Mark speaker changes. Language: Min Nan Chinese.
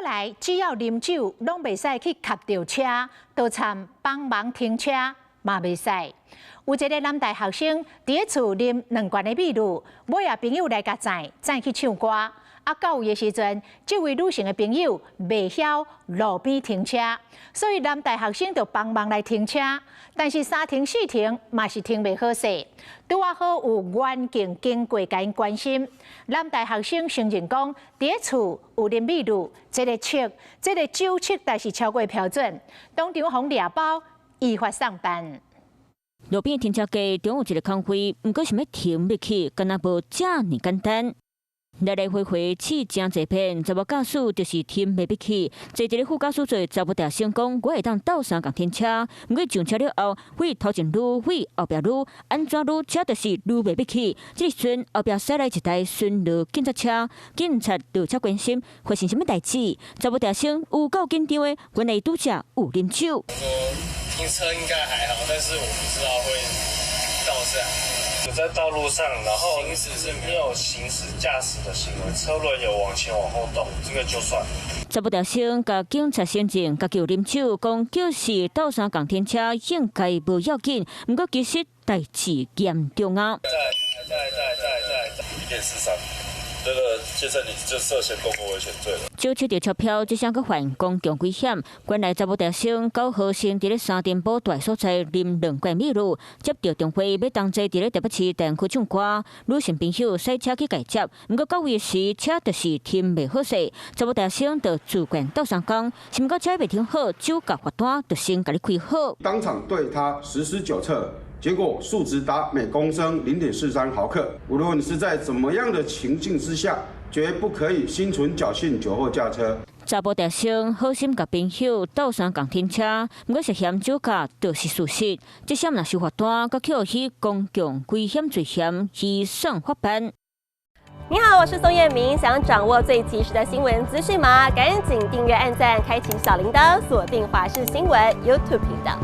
Speaker 1: 來只要啉酒，攏袂使去磕著車，都參幫忙停車嘛袂使。有一个男大學生佇咧厝啉兩罐的美祿，尾仔朋友來共載，載去唱歌。啊，到位的時陣，這位女性的朋友袂曉路邊停車，所以男大學生就幫忙來停車。但是三停四停嘛是停袂好勢，拄仔好有員警經過共𪜶關心。男大學生承認講，佇咧厝有啉美祿，這个酒測但是超過標準，當場予掠包，依法送辦。
Speaker 2: 路邊停車格中有一个空位，毋過想欲停欲去，敢若無遮爾簡單。來來回回試誠濟遍，查某駕駛就是停袂欲去。坐佇咧副駕駛座查某大學生講，我會當鬥相共停車，毋過上車了後，為頭前擼，為後壁擼，按怎擼車就是擼袂欲去。這時陣後壁駛來一台巡邏警察車，警察落車關心發生啥物代誌。查某大學生有夠緊張的，原來拄才有啉酒。
Speaker 3: 停車應該還好，但是我不知道會到這樣。
Speaker 4: 在道路上，然後行駛是沒有行駛駕駛的行為，車輪有往前往後動，這個就算。
Speaker 2: 查某大學生共警察承認，家己有啉酒，講就是鬥相共停車應該無要緊，毋過其實代誌嚴重啊。
Speaker 4: 在在在在1.43，這個先生你就涉嫌公共危險罪了。
Speaker 2: 酒測著超標，這下閣犯公共危險。原來查某大學生9號生佇咧三重埔蹛所在啉兩罐美祿，接著電話欲同齊佇咧台北市大安區唱歌，女性朋友駛車去共接，毋過到位時車就是停袂好勢，查某大學生就自願鬥相共，想毋過車未停好，酒駕罰單就先共你開好。
Speaker 5: 當場對他實施酒測。結果數值達每公升0.43毫克。無論是在怎麼樣的情境之下，絕不可以心存僥倖酒後駕車。
Speaker 2: 查埔大學生好心共朋友鬥相共停車，毋過涉嫌酒駕就是事實。這下若收罰單，閣予以公共危險罪嫌移送法辦。
Speaker 6: 你好，我是宋燕明。想掌握最及時的新聞資訊嗎？趕緊訂閱、按讚、開啟小鈴鐺，鎖定華視新聞 YouTube 頻道。